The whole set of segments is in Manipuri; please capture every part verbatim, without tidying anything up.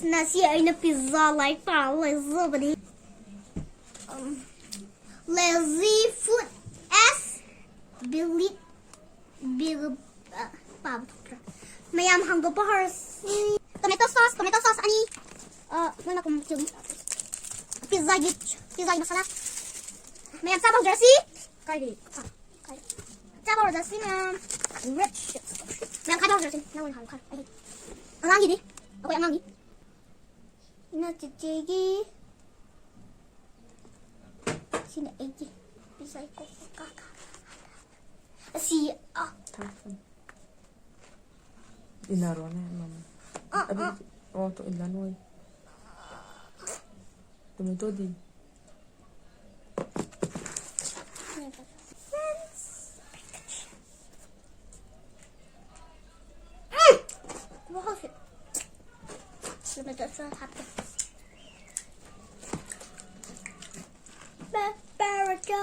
ꯉꯁꯤ ꯑꯩꯅ ꯄꯤꯖꯥ ꯂꯥꯏꯔꯤꯛ ꯄꯥꯔ ꯂꯩꯖꯕꯅꯤ꯫ ꯎꯝ, Lazy Food as Billy Bill, ꯑ, ꯄꯥꯕ ꯊꯣꯛꯇ꯭ꯔꯦ꯫ ꯃꯌꯥꯝ ꯍꯥꯡꯗꯣꯛꯄ ꯍꯧꯔꯁꯤ꯫ Tomato sauce, tomato sauce ꯑꯅꯤ꯫ ꯑ, ꯅꯪꯅ ꯀꯨꯝ-, ꯀꯨꯝ-, ꯄꯤꯖꯥꯒꯤ, ꯄꯤꯖꯥꯒꯤ ꯃꯁꯥꯂꯥ꯫ ꯃꯌꯥꯝ ꯆꯥꯕ ꯍꯧꯖꯔꯁꯤ꯫ ꯀꯥꯏꯗꯩ? ꯑ, ꯀꯥꯏꯗꯩ? ꯆꯥꯕ ꯍꯧꯔꯁꯤ ꯃꯌꯥꯝ꯫ Red chips꯫ ꯃꯌꯥꯝ ꯈꯥꯏꯕ ꯍꯧꯔꯁꯤ꯫ ꯅꯪ ꯑꯣꯏꯅ ꯍꯥꯏꯔꯣ, ꯈꯥꯏꯔꯣ꯫ ꯑꯩ ꯍꯩꯇꯦ꯫ ꯑꯉꯥꯡꯒꯤꯗꯤ? ꯑꯩꯈꯣꯏ ꯑꯉꯥꯡꯒꯤ? ꯁꯤꯅ ꯆꯤꯆꯦꯒꯤ꯫ ꯁꯤꯅ ꯑꯩꯒꯤ꯫ ꯄꯤꯖꯥꯒꯤ ꯀꯣ-, ꯀ-, ꯀ-, ꯑꯁꯤ, ꯑ꯫ ꯊꯥꯡ-, ꯊꯥꯡ꯫ ꯏꯟꯅꯔꯣꯅꯦ, ꯃꯃꯥ꯫ ꯑ, ꯑꯗꯨ, ꯑ꯫ ꯑꯣ, ꯇꯣ ꯏꯜꯂꯅꯣꯏ꯫ ꯇꯣꯃꯦꯇꯣꯗꯤ? ꯎꯝ! ꯃꯍꯥꯎꯁꯦ꯫ ꯇꯣꯃꯦꯇꯣ ꯁꯣꯁ ꯍꯥꯞꯄꯦ꯫ ꯄꯦꯄꯔꯒ꯫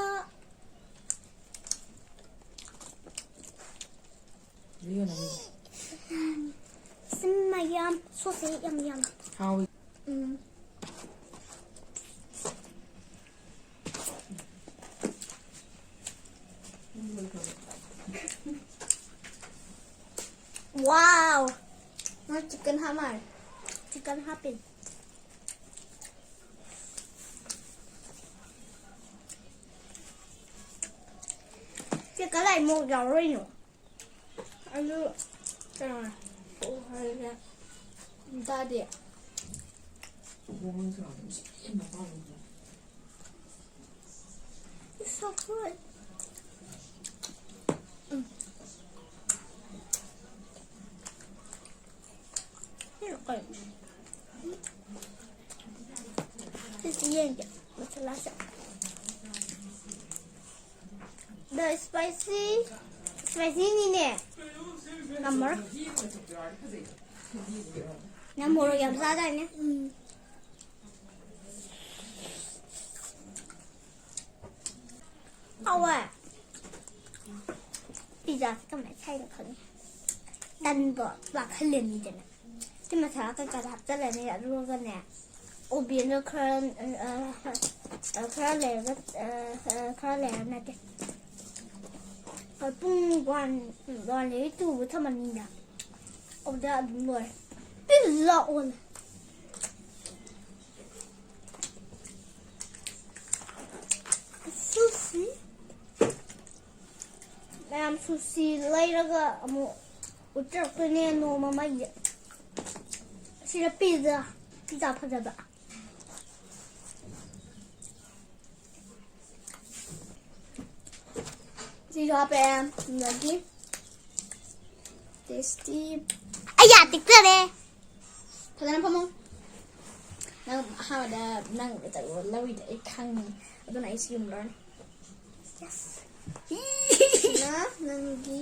ꯁꯤ ꯃꯌꯥꯝ ꯁꯣꯁꯁꯦ ꯌꯥꯝ ꯌꯥꯝ꯫ ꯍꯥꯎꯏ꯫ ꯎꯝ꯫ Wow! ꯅꯪ chicken ꯍꯥꯞ ꯃꯥꯜꯂꯦ꯫ Chicken ꯍꯥꯞꯄꯤꯅꯦ꯫ ꯁꯤ ꯀꯗꯥꯏ ꯃꯣꯔꯣꯛ ꯌꯥꯎꯔꯣꯏꯅꯣ? ꯑꯗꯨ ꯀꯩꯅꯣ, ꯇꯥꯗꯦ꯫ It's so good. ꯎꯝ꯫ ꯁꯤ ꯀꯩꯅꯣ? ꯁꯤ ꯌꯦꯡꯒꯦ, ꯃꯁꯥꯂꯥꯁꯦ꯫ The spicy, spicyꯅꯤꯅꯦ꯫ ꯉꯝꯃꯔꯣꯏ꯫ ꯅꯪ ꯃꯣꯔꯣꯛ ꯌꯥꯝ ꯆꯥꯗꯥꯏꯅꯦ? ꯎꯝ꯫ ꯍꯥꯎꯋꯦ꯫ ꯄꯤꯖꯥꯁꯦ ꯀꯃꯥꯏꯅ ꯁꯥꯏꯅꯣ ꯈꯪꯉꯦ꯫ ꯇꯟꯗꯣ ꯂꯥꯛꯍꯜꯂꯅꯤꯗꯅ꯫ ꯁꯤ ꯃꯁꯥꯂꯥ ꯀꯩꯀꯥꯗ ꯍꯥꯞꯆꯜꯂꯅꯤ, ꯑꯗꯨꯒꯅꯦ, ꯑꯣꯚꯦꯟꯗ ꯈꯔ, ꯑ, ꯑ, ꯈꯔ ꯂꯩꯔꯒ, ꯑ, ꯑ, ꯈꯔ ꯂꯩꯔꯒ ꯅꯠꯇꯦ, ꯍꯣꯏ, ꯄꯨꯡ ꯋꯥꯟ, ꯋꯥꯟꯗꯒꯤ ꯇꯨꯕꯨ ꯊꯝꯃꯅꯤꯅ, ꯑꯗꯨꯗ ꯑꯗꯨꯝ ꯂꯣꯏꯔꯦ꯫ ꯄꯤꯖꯥ ꯑꯣꯜꯂꯦ꯫ ꯁꯨꯁꯤ꯫ ꯃꯌꯥꯝ, ꯁꯨꯁꯤ ꯂꯩꯔꯒ ꯑꯃꯨꯛ ꯎꯠꯆꯔꯛꯇꯣꯏꯅꯦ ꯅꯣꯡꯃ ꯑꯃ꯫ ꯁꯤꯗ ꯄꯤꯖꯥ, ꯄꯤꯖꯥ ꯐꯖꯕ꯫ ꯁꯤꯁꯨ ꯍꯥꯞꯄꯛꯑꯦ꯫ ꯑꯗꯒꯤ ꯇꯦꯁꯇꯤ꯫ ꯑꯩ ꯌꯥ ꯇꯦꯛꯆꯔꯦ꯫ ꯐꯖꯅ ꯐꯝꯃꯣ꯫ ꯅꯪ ꯑꯍꯥꯟꯕꯗ ꯅꯪ ꯀꯩꯅꯣ ꯂꯧꯔꯤꯗꯣ ꯑꯩ ꯈꯪꯉꯤ꯫ ꯑꯗꯨꯅ ꯑꯩ ꯁꯤ ꯑꯃ ꯂꯧꯔꯅꯤ꯫ Yes꯫ ꯅ ꯅꯪꯒꯤ꯫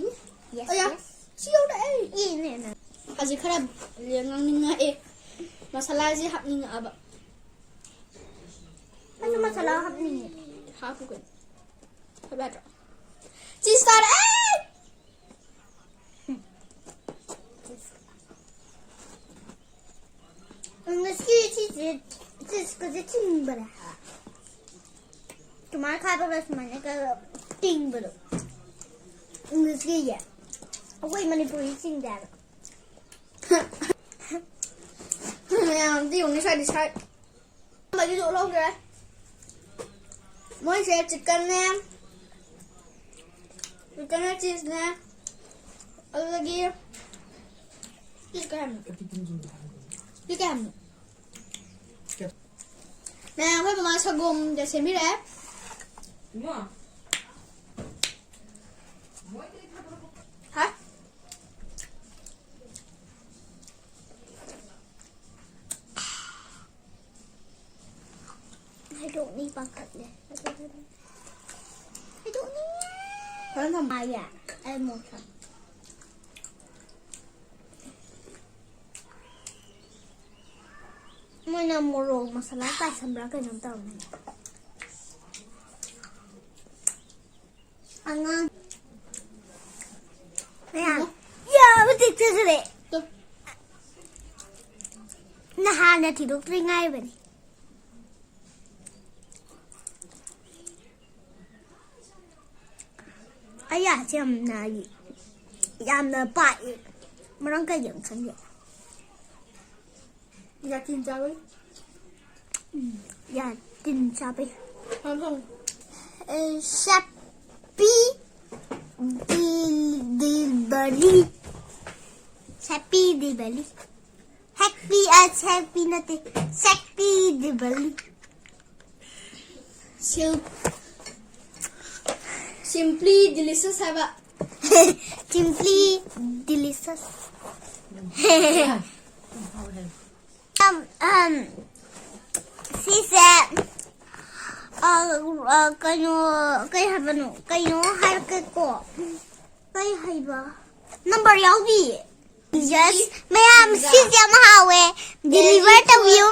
Yes, ꯑꯌꯥ, yes꯫ ꯁꯤ ꯌꯧꯔꯛꯑꯦ꯫ ꯏꯅꯦ ꯅꯪ꯫ ꯍꯧꯖꯤꯛ ꯈꯔ ꯉꯥꯡꯅꯤꯡꯉꯛꯑꯦ꯫ ꯃꯁꯥꯂꯥꯁꯦ ꯍꯥꯞꯅꯤꯡꯉꯛꯑꯕ꯫ ꯑꯩꯁꯨ ꯃꯁꯥꯂꯥ ꯍꯥꯞꯅꯤꯡꯉꯦ꯫ ꯍꯥꯞꯄꯨ ꯀꯩꯅꯣ꯫ ꯍꯥꯞ ꯌꯥꯗ꯭ꯔꯣ? ꯆꯤꯁ ꯇꯥꯔꯛꯑꯦ! ꯏꯪꯂꯤꯁꯀꯤ ꯁꯤꯁꯦ, ꯁꯤꯁꯀꯁꯦ ꯊꯤꯡꯕꯅꯦ ꯍꯥꯏꯕ꯫ ꯁꯨꯃꯥꯏꯅ ꯈꯥꯏꯕꯒ ꯁꯨꯃꯥꯏꯅꯒ ꯇꯤꯡꯕꯗꯣ꯫ ꯏꯪꯂꯤꯁꯀꯤꯁꯦ꯫ ꯑꯩꯈꯣꯏ ꯃꯅꯤꯄꯨꯔꯤ ꯆꯤꯡꯗꯦ ꯍꯥꯏꯕ꯫ ꯃꯌꯥꯝ ꯑꯝꯇ ꯌꯦꯡꯉꯨꯅꯦ ꯁ꯭ꯋꯥꯏꯗꯤ ꯁ꯭ꯋꯥꯏ꯫ ꯑꯃꯗꯤ ꯂꯧꯈ꯭ꯔꯦ꯫ ꯃꯣꯏꯁꯦ ꯆꯤꯛꯀꯟꯅꯦ꯫ ꯆꯤꯛꯀꯟꯅꯦ, ꯆꯤꯁꯅꯦ꯫ ꯑꯗꯨꯗꯒꯤ ꯁꯤ ꯀꯩ ꯍꯥꯏꯕꯅꯣ? ꯁꯤ ꯀꯩ ꯍꯥꯏꯕꯅꯣ? ꯃꯌꯥꯝ, ꯑꯩꯈꯣꯏ ꯃꯃꯥ ꯁꯪꯒꯣꯝꯒ ꯁꯦꯝꯕꯤꯔꯛꯑꯦ꯫ ꯍꯥ? ꯍꯩꯗꯣꯛꯅꯤꯡ ꯄꯥꯈꯠꯂꯦ꯫ ꯍꯩꯗꯣꯛꯅꯤꯡꯉꯦ꯫ ꯐꯖꯅ ꯊꯝꯃꯣ꯫ ꯃꯥꯏꯌꯥ, ꯑꯩ ꯃꯣꯠ ꯈꯪ-, ꯃꯣꯏꯅ ꯃꯣꯔꯣꯛ ꯃꯁꯥꯂꯥ ꯆꯥꯏꯁꯟꯕ꯭ꯔꯥ ꯀꯩꯅꯣꯝ ꯇꯧꯔꯝꯃꯦ꯫ ꯑꯉꯥꯡ ꯃꯌꯥꯝ ꯌꯥꯕ ꯇꯦꯛꯆꯈ꯭ꯔꯦ꯫ ꯇꯨ꯫ ꯅꯍꯥꯟꯅ ꯊꯤꯗꯣꯛꯇ꯭ꯔꯤ ꯉꯥꯏꯔꯤꯕꯅꯤ꯫ ꯑꯩ ꯌꯥꯁꯦ ꯌꯥꯝ ꯅꯥꯔꯤ꯫ ꯌꯥꯝꯅ ꯄꯥꯛꯑꯦ꯫ ꯃꯔꯝ ꯀꯩꯒꯤꯅꯣ ꯈꯪꯗꯦ꯫ ꯌꯥꯇꯤꯟ ꯆꯥꯕꯩ꯫ ꯎꯝ, ꯌꯥꯇꯤꯟ ꯆꯥꯕꯩ꯫ ꯍꯥꯞꯄꯣ꯫ ꯑꯦ, ꯁꯦꯞꯄꯤ ꯗꯤ-, ꯗꯤꯕꯂꯤ꯫ ꯁꯦꯞꯄꯤ ꯗꯤꯕꯂꯤ꯫ ꯍꯦꯄꯤ ꯑꯁ ꯍꯦꯄꯤ ꯅꯠꯇꯦ꯫ ꯁꯦꯞꯄꯤ ꯗꯤꯕꯂꯤ꯫ ꯁꯤꯝ-, simply delicious ꯍꯥꯏꯕ꯫ Simply delicious꯫ ꯁꯤꯁꯦ, ꯑ, ꯑ, ꯀꯩꯅꯣ, ꯀꯩ ꯍꯥꯏꯕꯅꯣ? ꯀꯩꯅꯣ ꯍꯥꯏꯔꯛꯀꯦꯀꯣ꯫ ꯀꯩ ꯍꯩꯕ? ꯅꯝꯕꯔ ꯌꯥꯎꯗꯤ꯫ ꯌꯦꯁ꯫ ꯃꯌꯥꯝ, ꯁꯤꯁꯦ ꯌꯥꯝ ꯍꯥꯎꯋꯦ꯫ ꯗꯤꯂꯤꯚꯔ ꯇꯧꯕꯤꯌꯨ,